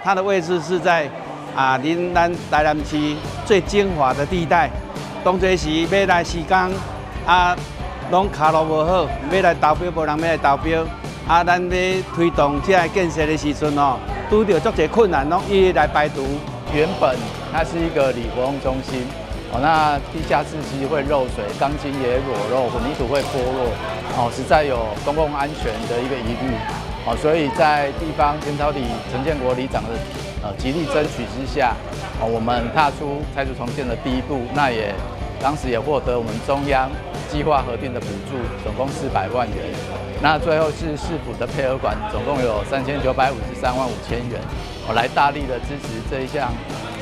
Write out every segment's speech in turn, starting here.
它的位置是在恁咱台南市最精華的地帶。當初時欲來施工，攏跤路無好，欲來投標無人欲來投標。咱欲推動這个建設的時陣哦，拄著足濟困難，攏一一來排除。原本它是一個里活動中心，哦，那地下室其實會漏水，鋼筋也裸露，混凝土會剝落，哦，實在有公共安全的一個疑慮，哦，所以在地方淺草里陳建國里長的極力爭取之下，哦，我們踏出拆除重建的第一步，那也當時也獲得我們中央計劃核定的補助，總共400萬元。那最後是市府的配額款，總共有3953萬5千元，我來大力的支持這一項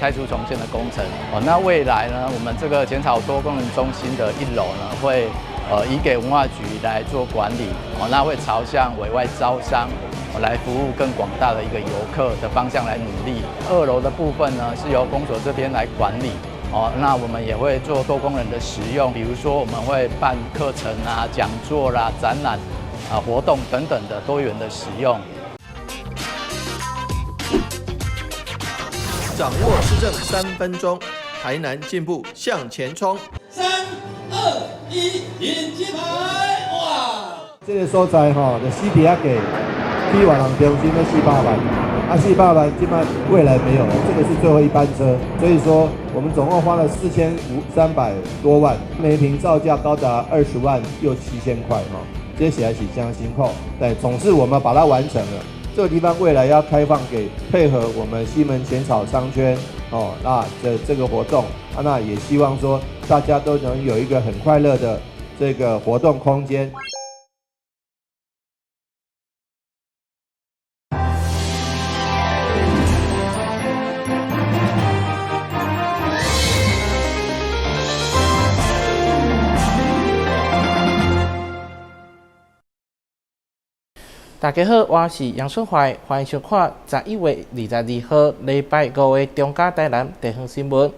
拆除重建的工程。哦，那未來呢，我們這個淺草多功能中心的一樓呢，會移給文化局來做管理。哦，那會朝向委外招商，來服務更廣大的一個遊客的方向來努力。二樓的部分呢，是由公所這邊來管理。哦，那我們也會做多功能的使用，比如說我們會辦課程啊、講座啦、展覽啊、活動等等的多元的使用。掌握市政3分鐘，台南進步向前衝。3、2、1，引金牌！哇！這個所在吼，就死佇遐計，去越人中心欲四百萬，四百萬這擺未來沒有了，這個是最後一班車，所以說我們總共花了四千五三百多萬，每坪造價高達20萬又7千塊哈，這起來是真辛苦，但總之我們把它完成了。這個地方未來要開放給配合我們西門淺草商圈哦，那的這個活動，那也希望說大家都能有一個很快樂的這個活動空間。大家好，我是楊淑懷，歡迎收看11月22號禮拜五的中嘉台南地方新聞。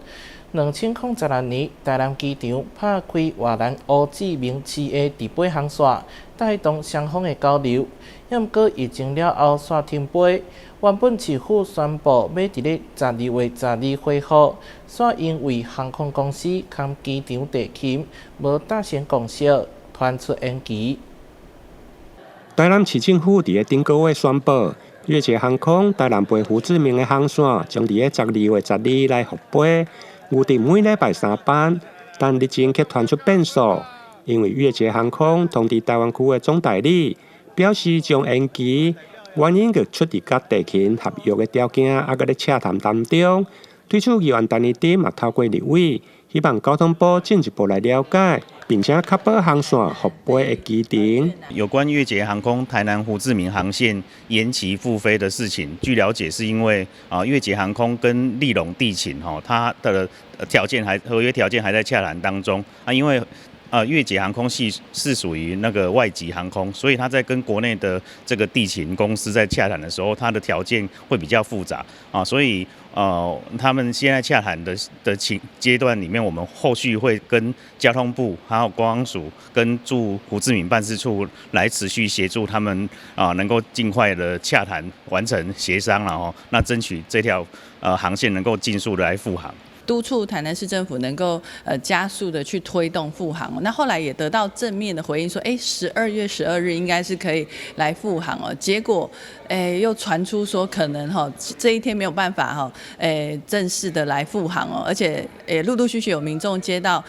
2016年，台南機場拍開越南胡志明市的直飛航線，帶動雙方的交流。毋過疫情了後，煞停飛。原本市府宣布欲佇咧12月12恢復，煞因為航空公司佮機場地勤無達成共識，傳出延期。台南市政府佇咧頂個月宣布，越捷航空台南飛胡志明的航線將佇咧十二月十二來復飛，預定每禮拜三班，但日前卻傳出變數，因為越捷航空通知台灣區的總代理，表示將延期，原因就出佇佮地勤合約的條件猶閣咧洽談當中。對此，議員陳怡貞嘛透過立委，希望交通部進一步來了解，並且確保航線復飛的期程。有關越捷航空台南胡志明航線延期復飛的事情，據了解是因為越捷航空跟立榮地勤吼，它的條件還合約條件還在洽談當中啊，因為越捷航空是屬於那個外籍航空，所以他在跟國內的這個地勤公司在洽談的時候，它的條件會比較複雜啊，所以他們現在洽談的情階段裡面，我們後續會跟交通部、還有觀光署跟駐胡志明辦事處來持續協助他們啊，能夠盡快的洽談完成協商，然後那爭取這條航線能夠盡速的來復航。督促台南市政府能夠加速的去推動復航，那後來也得到正面的回應，說12月12日應該是可以來復航哦。結果又傳出說可能哈這一天沒有辦法哈正式的來復航哦，而且也陸陸續續有民眾接到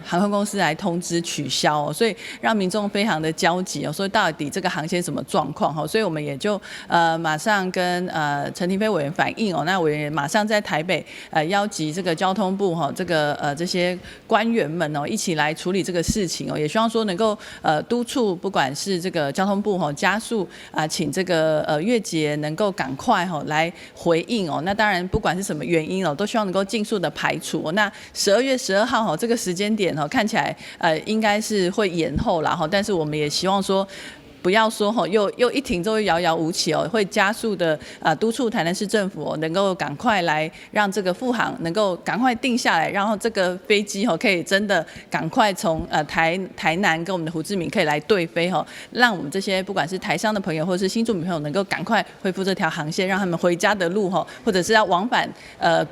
航空公司來通知取消哦，所以讓民眾非常的焦急哦，說到底這個航線什麼狀況哈？所以我們也就馬上跟陳亭妃委員反映哦，那委員也馬上在台北邀集這個交通部哈，這個這些官員們哦，一起來處理這個事情哦，也希望說能夠督促，不管是這個交通部哈加速啊，請這個越捷能夠趕快哈來回應哦。那當然不管是什麼原因哦，都希望能夠盡速的排除。那12月12號哈這個時間點哦，看起來應該是會延後啦哈，但是我們也希望說，不要說吼又一停之後遙遙無期哦，會加速的督促台南市政府能夠趕快來讓這個復航能夠趕快定下來，然後這個飛機吼可以真的趕快從台南跟我們的胡志明可以來對飛吼，讓我們這些不管是台商的朋友或者是新住民朋友能夠趕快恢復這條航線，讓他們回家的路吼，或者是要往返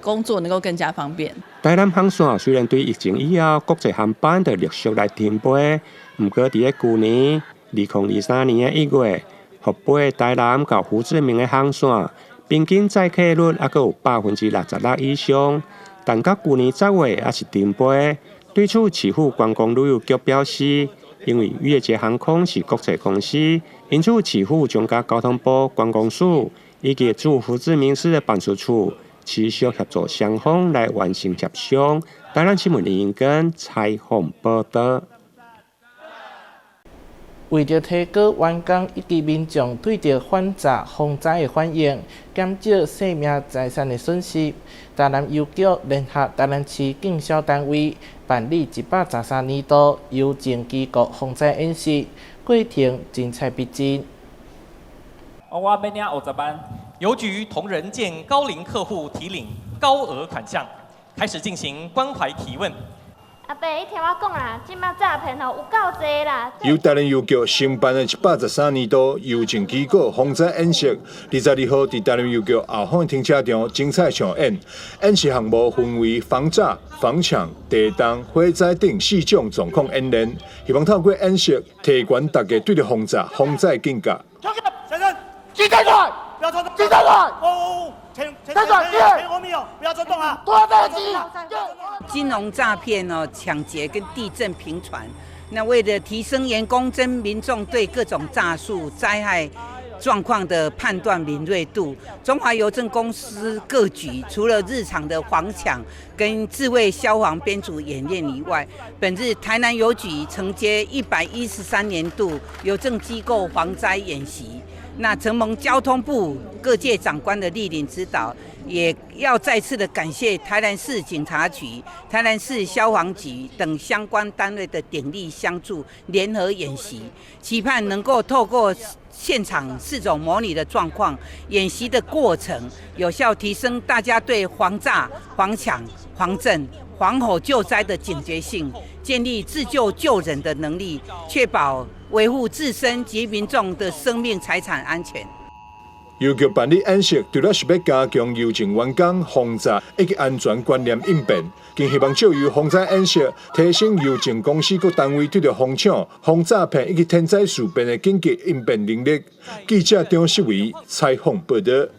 工作能夠更加方便。台南航線雖然對疫情以後國際航班就陸續來停飛，毋過佇咧舊年2023年的1月，復飛台南到胡志明的航線，平均載客率猶閣有66%以上。但到舊年10月猶是停飛。對此，市府觀光旅遊局表示，因為越捷航空是國際公司，因此市府將佮交通部觀光署以及駐胡志明市的辦事處持續協助雙方來完成協商。台南新聞林英根採訪報導。為著提高員工以及民眾對著反詐防災的反應，減少生命財產的損失，台南郵局聯合台南市警消單位辦理113年度郵政機構防災演習，過程精彩逼真。我欲領50萬。郵局同仁見高齡客戶提領高額款項，開始進行關懷提問。阿伯，你聽我講啦，這擺詐騙吼有夠濟啦。由台南郵局承辦的113年度郵政機構防災演習，22號佇台南郵局後方停車場精彩上演。演習項目分為防詐、防搶、地動、火災等四種狀況演練，希望透過演習提懸大家對著防詐、防災警覺。先生，警察來，不要衝動，警察來，哦，前後面有，不要衝動啊！金融詐騙哦，搶劫跟地震頻傳。那為了提升員工跟民眾對各種詐術災害狀況的判斷敏銳度，中華郵政公司各局除了日常的防搶跟自衛消防編組演練以外，本日台南郵局承接113年度郵政機構防災演習。那承蒙交通部各界長官的莅臨指導，也要再次的感謝台南市警察局、台南市消防局等相關單位的鼎力相助，聯合演習，期盼能夠透過現場四種模擬的狀況，演習的過程，有效提升大家對防詐、防搶、防震、防火救災的警覺性，建立自救救人的能力，確保維護自身及民眾的生命財產安全。郵局辦理演習，除了是欲加強郵政員工防詐以及安全觀念應變，更希望藉由防災演習，提升郵政公司各單位對著防搶、防詐騙以及天災事變的緊急應變能力。記者張世維採訪報導。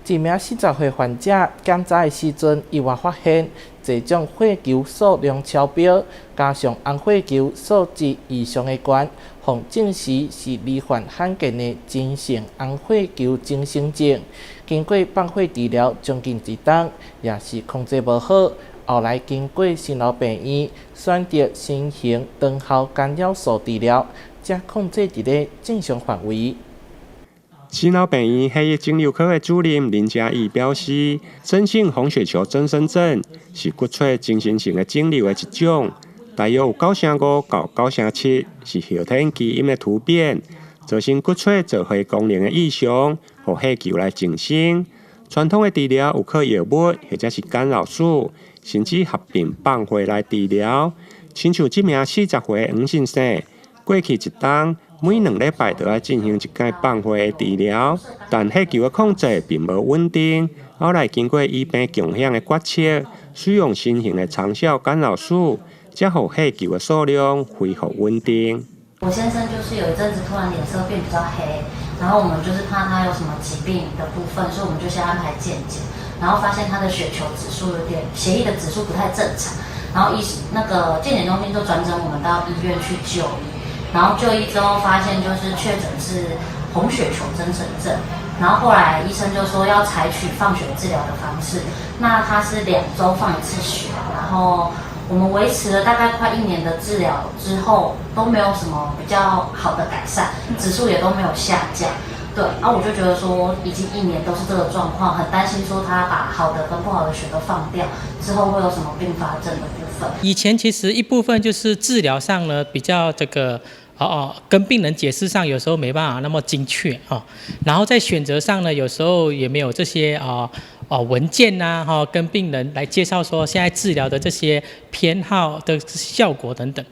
一名40歲患者檢查的時陣，意外發現這種血球數量超標，加上紅血球數值異常的懸，予證實是罹患罕見的真性紅血球增生症。經過放血治療將近一冬，也是控制無好。後來經過新樓病院選擇新型長效干擾素治療，才控制佇咧正常範圍。新老病院血液腫瘤科的主任林嘉義表示，真性紅血球增生症是骨髓增生性的腫瘤的一種，大約有9.5到9.7是後天基因的突變，造成骨髓造血功能的異常，予血球來增生。傳統的治療有靠藥物或者是干擾素，甚至合併放血來治療。親像這名40歲黃先生，過去一冬，每2禮拜都愛進行一擺放血的治療，但血球的控制並無穩定。後來經過醫病共享的決策，使用新型的長效干擾素，才予血球的數量恢復穩定。我先生就是有一陣子突然臉色變比較黑，然後我們就是怕他有什麼疾病的部分，所以我們就先安排健檢，然後發現他的血球指數有點血液的指數不太正常，然後醫那個健檢中心就轉診我們到醫院去就醫。然後就醫之後發現就是確診是紅血球增生症，然後後來醫生就說要採取放血治療的方式，那他是2週放一次血，然後我們維持了大概快一年的治療之後都沒有什麼比較好的改善，指數也都沒有下降。對，啊，我就覺得說已經一年都是這個狀況，很擔心說他把好的跟不好的血都放掉之後會有什麼併發症的部分。以前其實一部分就是治療上呢比較這個。哦，跟病人解釋上有時候沒辦法那麼精確哦，然後在選擇上呢，有時候也沒有這些文件呐，哈，跟病人來介紹說現在治療的這些偏好的效果等等。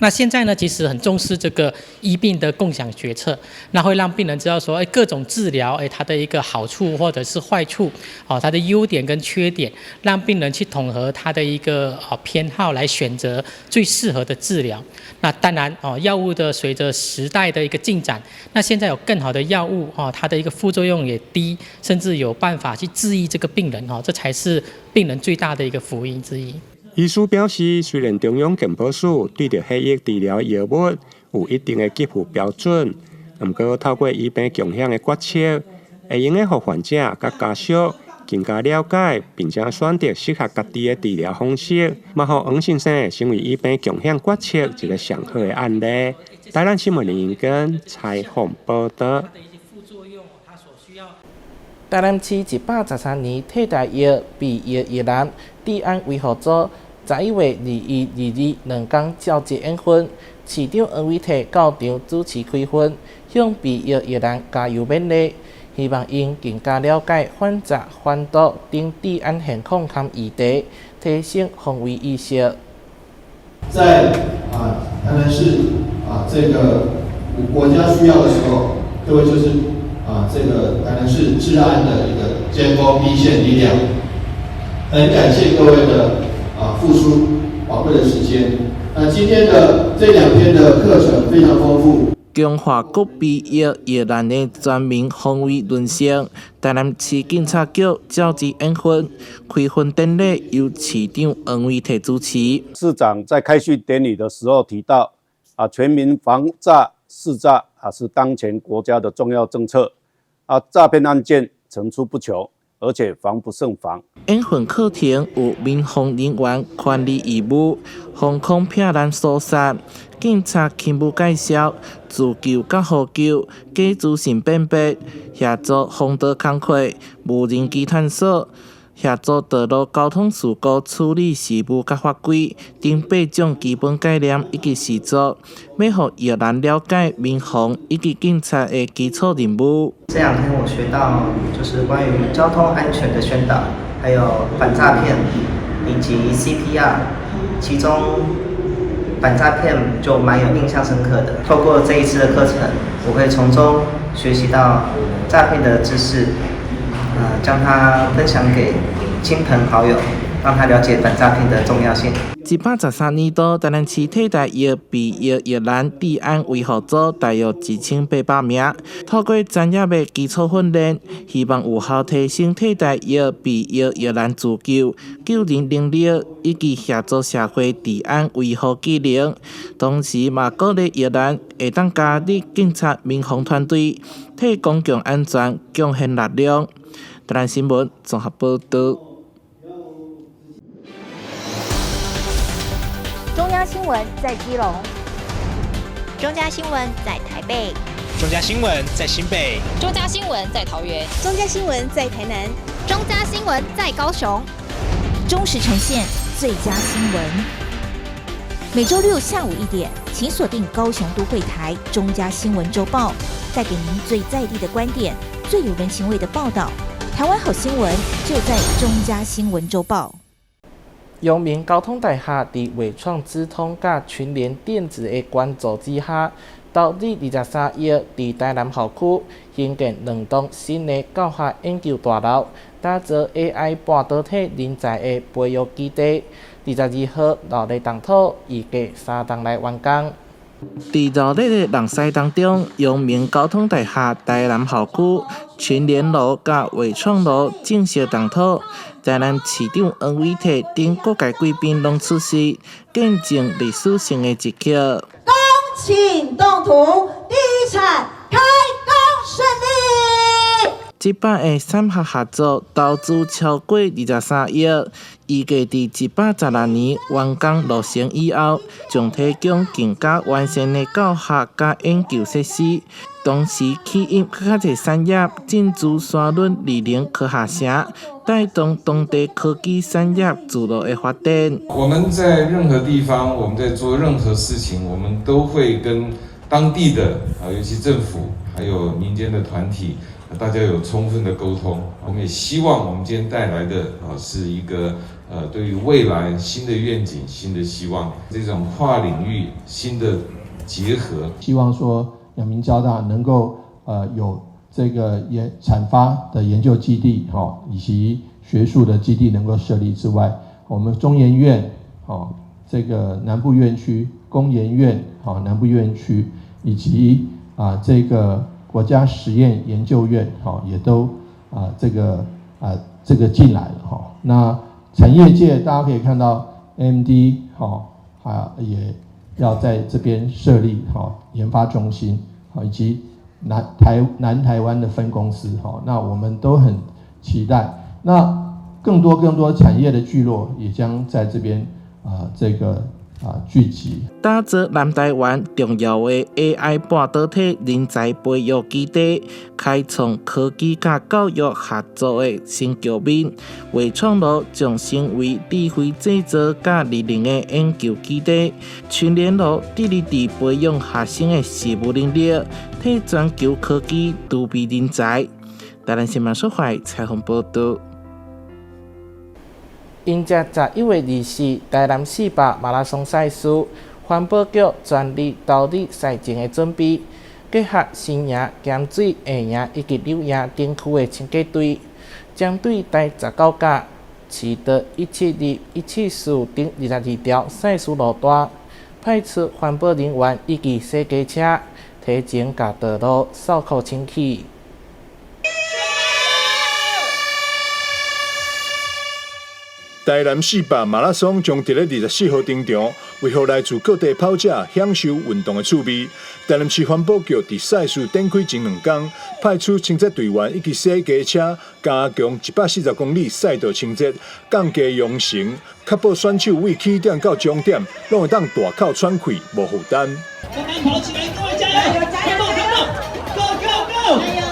那現在呢，其實很重視這個醫病的共享決策，那會讓病人知道說，各種治療，它的一個好處或者是壞處，哦，它的優點跟缺點，讓病人去統合他的一個偏好來選擇最適合的治療。那當然哦，藥物的隨着時代的一個進展，那現在有更好的藥物哦，它的一個副作用也低，甚至有辦法去治癒這個病人哦，這才是病人最大的一個福音之一。醫師表示，雖然中央健保署對著血液治療藥物有一定的給付標準，毋過透過醫病共享的決策，會用得予患者佮家屬更加了解，並且選擇適合家己的治療方式，嘛予黃先生成為醫病共享決策一個上好的案例。台南新聞林英根採訪報導。台南市113年替代役備役役男治安維護組11月21、22兩工召集演訓，市長黃偉哲到場主持開訓，向備役役男加油勉勵，希望𪜶更加了解反詐、反毒等治安現況和議題，提升防衛意識。在台南市這個國家需要的時候，各位就是這個台南市治安的一個尖鋒一線力量。很感謝各位的付出寶貴的時間。那今天的這兩天的課程非常豐富。強化國備役役男的全民防衛認識，台南市警察局召集演訓，開訓典禮由市長黃偉哲主持。市長在開訓典禮的時候提到，全民防詐識詐是當前國家的重要政策，詐騙案件層出不窮，而且防不勝防。演訓課程有民防人員權利義務、防空避難疏散、警察勤務介紹、自救佮呼救、假資訊辨別、協助防盜工課、無人機探索、協助道路交通事故處理事務佮法規等八種基本概念以及實作，欲予役男了解民防以及警察的基礎任務。這兩天我學到就是關於交通安全的宣導，還有反詐騙以及 CPR，其中反詐騙就蠻有印象深刻的。透過這一次的課程，我會從中學習到詐騙的知識，將它分享給親朋好友，讓他了解反詐騙的重要性。113年度，台南市替代役備役役男治安維護組大約1800名，透過專業的基礎訓練，希望有效提升替代役備役役男自救、救人能力以及協助社會治安維護技能。同時嘛，鼓勵役男會當加入警察民防團隊，替公共安全貢獻力量。台南新聞綜合報導。中央新聞在基隆，中嘉新聞在台北，中嘉新聞在新北，中嘉新聞在桃園，中嘉新聞在台南，中嘉新聞在高雄。忠實呈現最佳新聞。每週六下午1點，請鎖定高雄都會台中嘉新聞週報，帶給您最在地的觀點，最有人情味的報道。台灣好新聞就在中嘉新聞週報。陽明交通大學佇緯創資通佮群聯電子的關注之下，投資23億佇台南校區興建兩棟新的教學研究大樓，打造 AI 半導體人才的培育基地。22號鬧熱動土，預計3冬內完工。佇熱熱的人災當中，陽明交通大學台南校區群聯樓佮緯創樓正式動土，台南市長黃偉哲等各界貴賓攏出席，見證歷史性的一刻。恭請動土，第一產開工順利。這擺的產學合作投資超過23億，預計佇116年完工落成以後，將提供更加完善的教學佮研究設施，同時吸引閣較濟產業進駐沙崙二林科學城，帶動當地科技產業聚落的發展。我們在任何地方，我們在做任何事情，我們都會跟當地的啊，尤其政府還有民間的團體，大家有充分的溝通。我們也希望我們今天帶來的啊，是一個對於未來新的願景、新的希望，這種跨領域新的結合。希望說陽明交大能夠有這個研產發的研究基地，哈，以及學術的基地能夠設立之外，我們中研院，哦，這個南部院區、工研院，好，南部院區，以及啊這個國家實驗研究院，哈，也都啊這個啊這個進來了，哈。那產業界大家可以看到，AMD，哈，啊也要在這邊設立哈研發中心，好，以及南台灣的分公司，哈，那我們都很期待。那更多更多產業的聚落也將在這邊啊，這個啊聚集。打造南台灣重要的 AI 半導體人才培育基地，開創科技佮教育合作的新局面，緯創路將成為智慧製造佮智能的研究基地，群聯路致力佇培養學生的實務能力，替全球科技儲備人才。台南新聞蘇懷採訪報導。迎接11月24台南400馬拉松賽事，環保局全力投入賽前的準備，結合新營、鹹水、下營以及柳營等區的清潔隊，針對台19甲市道172、174等22條賽事路段，派出環保人員以及洗機車，提前共道路掃塢清氣。台南400馬拉松將佇咧24號登場，為予來自各地跑者享受運動的趣味。台南市環保局佇賽事展開前兩工，派出清潔隊員以及洗機車，加強140公里賽道清潔，降低揚塵，確保選手為起點到終點，攏會當大口喘氣，無負擔。慢慢跑起來，各位加油！加油！Go go go！加油！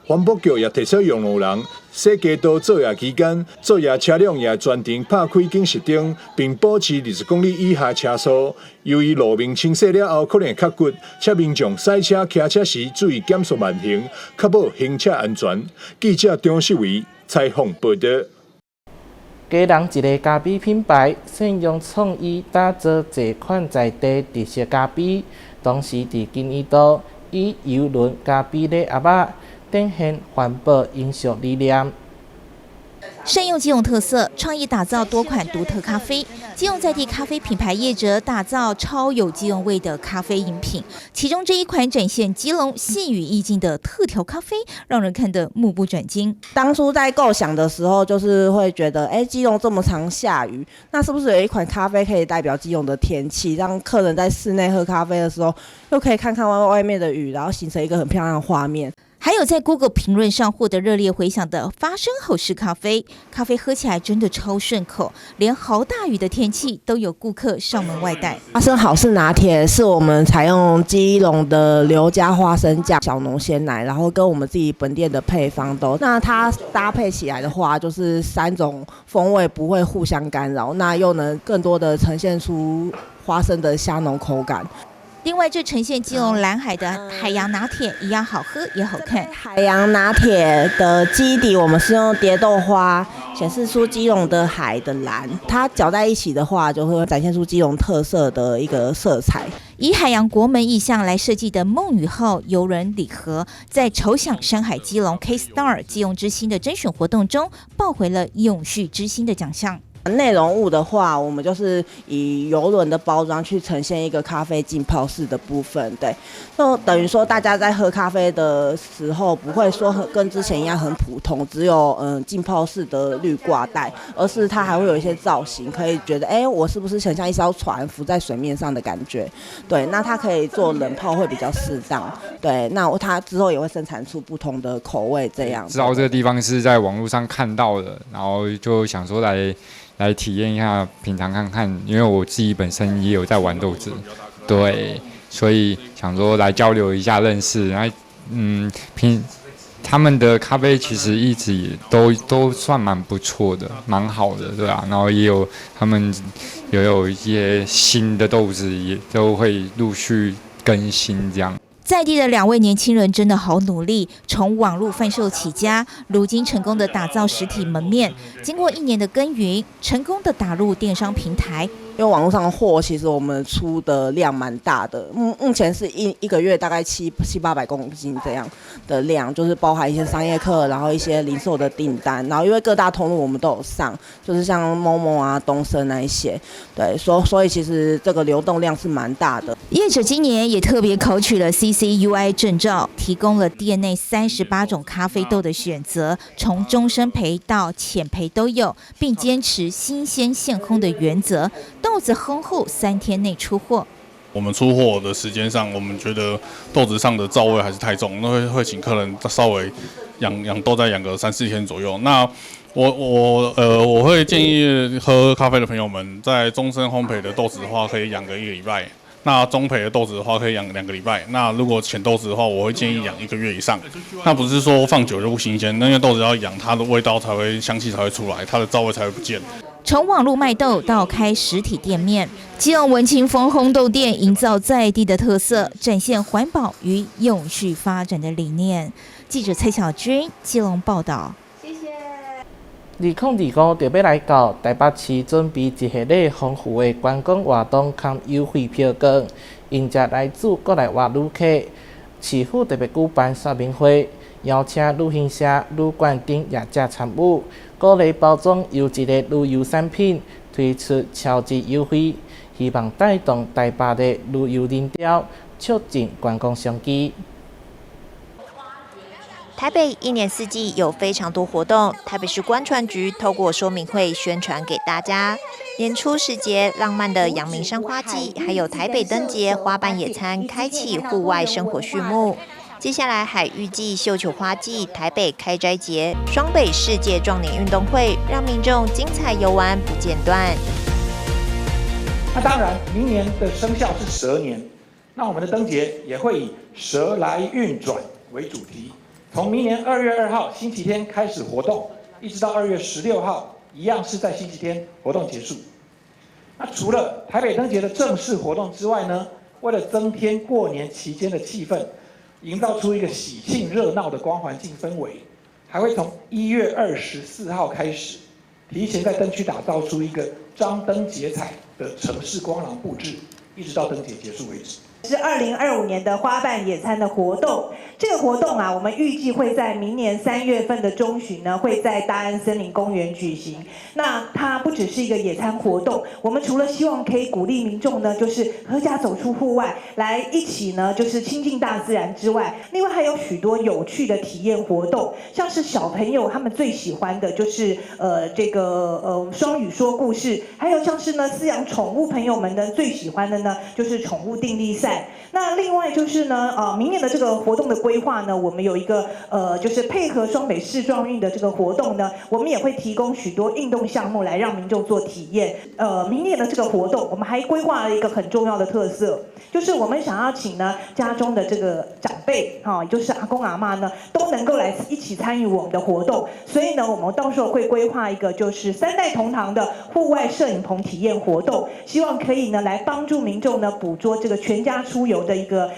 環保局也提醒用路人，洗街道作業期間，作業車輛也全程拍開警示燈，並保持20公里以下車速。由於路面清洗了後可能會較滑，請民眾駛車、騎車時注意減速慢行，確保行車安全。記者張世維採訪報導。基隆一个咖啡品牌，善用創意打造這款在地特色咖啡，同時佇今年度以郵輪咖啡禮盒仔展現環保永續理念。善用基隆特色，創意打造多款獨特咖啡。基隆在地咖啡品牌業者打造超有基隆味的咖啡飲品，其中這一款展現基隆細雨意境的特調咖啡，讓人看得目不轉睛。當初在構想的時候，就是會覺得，哎，基隆這麼常下雨，那是不是有一款咖啡可以代表基隆的天氣，讓客人在室內喝咖啡的時候，又可以看看外面的雨，然後形成一個很漂亮的畫面。還有在 Google 評論上獲得熱烈迴響的發生好事咖啡，咖啡喝起來真的超順口，連豪大雨的天氣都有顧客上門外帶。發生好事拿鐵是我們採用基隆的劉家花生醬、小農鮮奶，然後跟我們自己本店的配方都，那它搭配起來的話，就是三種風味不會互相干擾，那又能更多的呈現出花生的香濃口感。另外，這呈現基隆藍海的海洋拿鐵一樣好喝也好看。海洋拿鐵的基底，我們是用蝶豆花顯示出基隆的海的藍，它攪在一起的話，就會展現出基隆特色的一個色彩。以海洋國門意象來設計的夢雨號郵輪禮盒，在籌享山海基隆 K Star 基隆之星的甄選活動中，抱回了永續之星的獎項。內容物的話，我們就是以郵輪的包裝去呈現一個咖啡浸泡式的部分，對，就等於說大家在喝咖啡的時候，不會說很跟之前一樣很普通，只有浸泡式的濾掛袋，而是它還會有一些造型，可以覺得，哎，我是不是很像一艘船浮在水面上的感覺？對，那它可以做冷泡會比較適當，對，那它之後也會生產出不同的口味，這樣。知道這個地方是在網絡上看到的，然後就想說來體驗一下，品嘗看看，因為我自己本身也有在玩豆子，對，所以想說來交流一下，認識。然後，品他們的咖啡其實一直都算蠻不錯的，蠻好的，對啊。然後也有他們也有一些新的豆子，也都會陸續更新這樣。在地的兩位年輕人真的好努力，從網路販售起家，如今成功的打造實體門面。經過一年的耕耘，成功的打入電商平台。因為網絡上的貨其實我們出的量蠻大的，目前是一個月大概七八百公斤這樣的量，就是包含一些商業客，然後一些零售的訂單，然後因為各大通路我們都有上，就是像 momo 啊、東森那一些，對，所以其實這個流動量是蠻大的。業者今年也特別考取了 CCUI 證照，提供了店內38種咖啡豆的選擇，從中深焙到淺焙都有，並堅持新鮮現烘的原則，豆子烘後3天內出貨。我們出貨的時間上，我們覺得豆子上的燥味還是太重，那會請客人稍微養養豆再養個3、4天左右。那我會建議喝咖啡的朋友們，在中深烘焙的豆子的話，可以養個一個禮拜。那中焙的豆子的話，可以養2個禮拜。那如果淺豆子的話，我會建議養一個月以上。那不是說放久就不新鮮，那因為豆子要養，它的味道才會香氣才會出來，它的燥味才會不見。從網路賣豆到開實體店面，基隆文青風烘豆店營造在地的特色，展現環保與永續發展的理念。記者蔡小軍基隆報道。謝謝。2025就欲來到，台北市準備一系列豐富的觀光活動佮優惠票券，迎接來自國內外旅客。市府特別舉辦說明會，邀請旅行社、旅館等業者參與，鼓勵包裝優質的旅遊產品，推出超值優惠，希望帶動台北的旅遊人潮，促進觀光商機。台北一年四季有非常多活動，台北市觀傳局透過說明會宣傳給大家。年初時節浪漫的陽明山花季，還有台北燈節花瓣野餐，開啟戶外生活序幕。接下來還預計繡球花季、台北開齋節、雙北世界壯年運動會，讓民眾精彩遊玩不間斷。那當然，明年的生肖是蛇年，那我們的燈節也會以蛇來運轉為主題。從明年2月2號星期天開始活動，一直到2月16號，一樣是在星期天活動結束。那除了台北燈節的正式活動之外呢，為了增添過年期間的氣氛，營造出一個喜慶熱鬧的光環境氛圍，還會從1月24號開始，提前在燈區打造出一個張燈結綵的城市光廊佈置，一直到燈節結束為止。是2025年的花瓣野餐的活動，這個活動啊，我們預計會在明年3月份的中旬呢，會在大安森林公園舉行。那它不只是一個野餐活動，我們除了希望可以鼓勵民眾呢，就是闔家走出戶外，來一起呢，就是親近大自然之外，另外還有許多有趣的體驗活動，像是小朋友他們最喜歡的就是這個雙語說故事，還有像是呢飼養寵物朋友們呢最喜歡的呢就是寵物定力賽。那另外就是呢，明年的這個活動的規劃呢，我們有一個就是配合雙北市壯運的這個活動呢，我們也會提供許多運動項目來讓民眾做體驗。明年的這個活動，我們還規劃了一個很重要的特色，就是我們想要請呢家中的這個長輩，哈，也就是阿公阿嬤呢，都能夠來一起參與我們的活動。所以呢，我們到時候會規劃一個就是三代同堂的戶外攝影棚體驗活動，希望可以呢來幫助民眾呢捕捉這個全家出遊的一個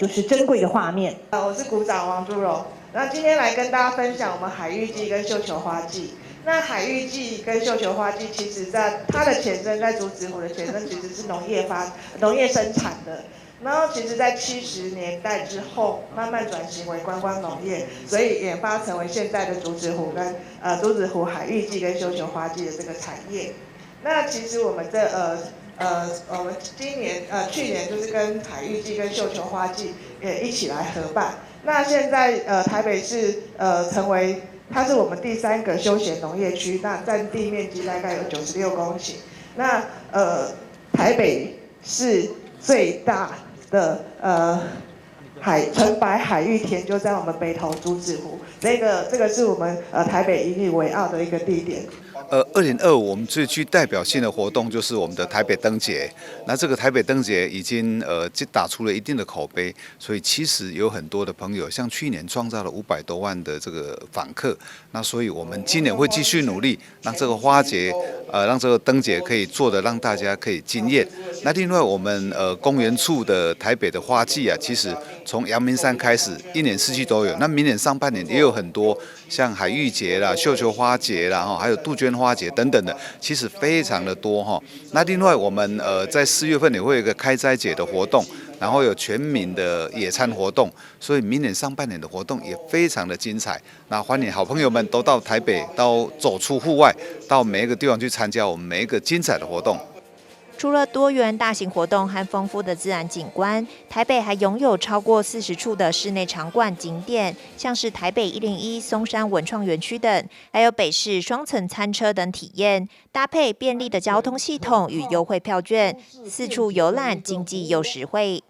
就是珍貴的畫面。啊，我是股長王珠榮，那今天來跟大家分享我們海芋季跟繡球花季。那海芋季跟繡球花季，其實在它的前身，在竹子湖的前身其實是農業生產的。然後其實，在70年代之後，慢慢轉型為觀光農業，所以研發成為現在的竹子湖跟竹子湖海芋季跟繡球花季的這個產業。那其實我們這呃。呃，我們今年去年就是跟海芋季跟繡球花季也一起來合辦。那現在台北市成為它是我們第三個休閒農業區，那佔地面積大概有96公頃。那台北市最大的純白海芋田就在我們北投竹子湖，這個是我們台北引以為傲的一個地點。2025我們最具代表性的活動就是我們的台北燈節。那這個台北燈節已經打出了一定的口碑，所以其實有很多的朋友，像去年創造了500多萬的這個訪客。那所以我們今年會繼續努力，讓這個花節，讓這個燈節可以做得讓大家可以驚豔。那另外我们公园处的台北的花季啊，其实从阳明山开始，一年四季都有。那明年上半年也有很多，像海芋节啦、绣球花节啦，哈，还有杜鹃花节等等的，其实非常的多哈。那另外我们在4月份也会有一个开斋节的活动。然后有全民的野餐活动，所以明年上半年的活动也非常的精彩。那欢迎好朋友们都到台北，到走出户外，到每一个地方去参加我们每一个精彩的活动。除了多元大型活动和丰富的自然景观，台北还拥有超过40处的室内场馆景点，像是台北101松山文创园区等，还有北市双层餐车等体验，搭配便利的交通系统与优惠票券，四处游览，经济又实惠。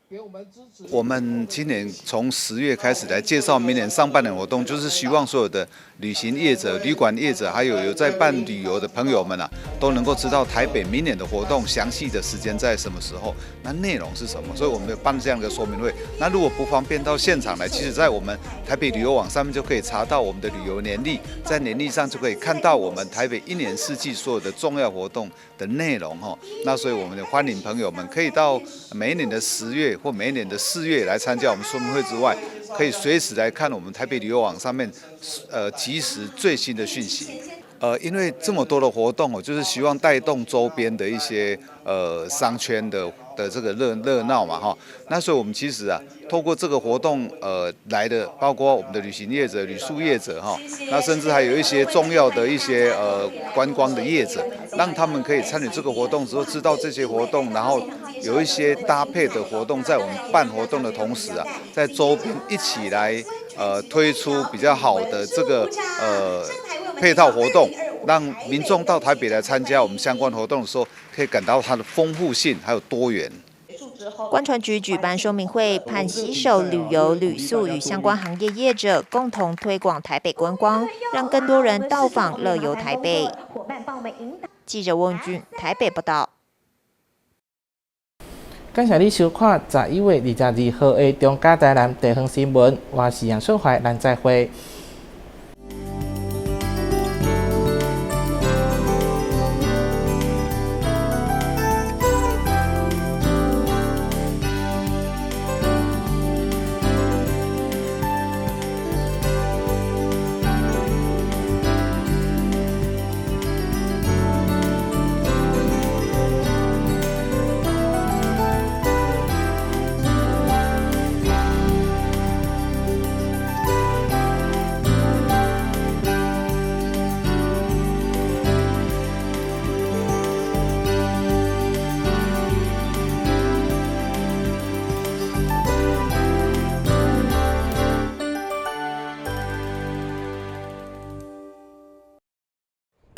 我们今年从10月开始来介绍明年上半年活动，就是希望所有的旅行业者、旅馆业者，还有有在办旅游的朋友们啊，都能够知道台北明年的活动详细的时间在什么时候，那内容是什么。所以我们办这样的说明会。那如果不方便到现场来，其实在我们台北旅游网上面就可以查到我们的旅游年历，在年历上就可以看到我们台北一年四季所有的重要活动的内容哈。那所以我们的欢迎朋友们可以到每一年的10月或每一年的4月来参加我们说明会之外，可以随时来看我们台北旅游网上面，及时最新的讯息。因为这么多的活动哦，就是希望带动周边的一些商圈的这个热闹嘛哈。那所以我们其实啊，透过这个活动来的，包括我们的旅行业者、旅宿业者哈，那甚至还有一些重要的一些观光的业者，让他们可以参与这个活动之后，知道这些活动，然后有一些搭配的活动，在我们办活动的同时啊，在周边一起来推出比较好的这个配套活动，让民众到台北来参加我们相关活动的时候，可以感到它的丰富性还有多元。观传局举办说明会，盼携手旅游、旅宿与相关行业业者，共同推广台北观光，让更多人到访乐游台北。记者翁俊台北报道。感谢你收看11月22号的中嘉台南地方新闻，我是杨顺怀，咱再会。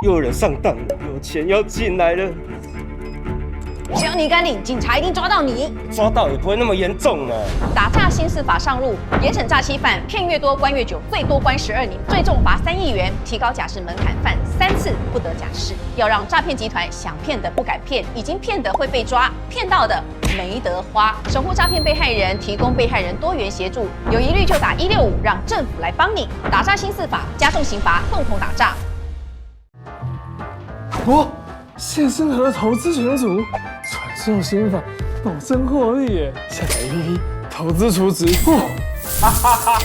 又有人上当了，有钱要进来了。只要你敢领，警察一定抓到你。抓到也不会那么严重啊。打诈新司法上路，严惩诈欺犯，骗越多关越久，最多关12年，最重罚3亿元，提高假释门槛，犯3次不得假释。要让诈骗集团想骗的不敢骗，已经骗的会被抓，骗到的没得花。守护诈骗被害人，提供被害人多元协助，有疑虑就打165，让政府来帮你。打诈新司法，加重刑罚，共同打诈。哇，谢生和投资群组传授心法，保证获利耶！下载 APP 投资储值。哈哈哈！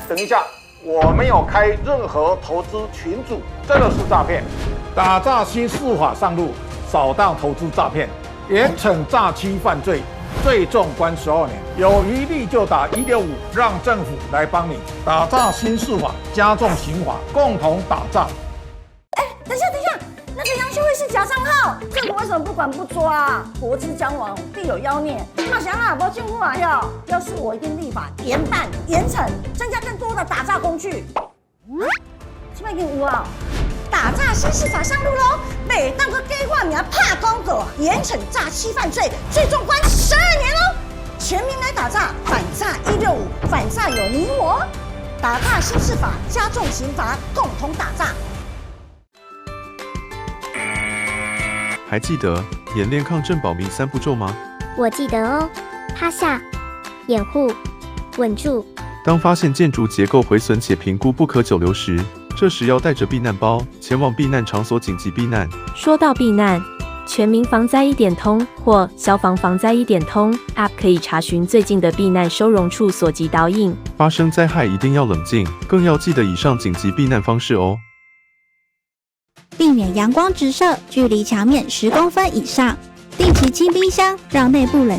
等一下，我没有开任何投资群组，这个是诈骗。打诈新司法上路，扫荡投资诈骗，严惩诈欺犯罪，最重关12年。有疑虑就打165，让政府来帮你打诈新司法，加重刑罚，共同打诈。哎，等一下，等一下。那个杨秀慧是假账号，政府为什么不管不抓啊？国之将亡，必有妖孽。那想啊，无政府啊要，要是我一定立法严办严惩，增加更多的打诈工具。这摆已经有啊，打诈新司法上路喽！袂当阁假化名拍广告，严惩诈欺犯罪，最重关12年喽！全民来打诈，反诈165，反诈有你我，打诈新司法加重刑罚，共同打诈。还记得演练抗震保命三步骤吗？我记得哦，趴下、掩护、稳住。当发现建筑结构毁损且评估不可久留时，这时要带着避难包前往避难场所紧急避难。说到避难，全民防灾一點通或消防防災一點通 App 可以查詢最近的避難收容處所及導引。發生災害一定要冷靜，更要記得以上緊急避難方式哦。避免陽光直射，距離牆面10公分以上。定期清冰箱，讓內部冷。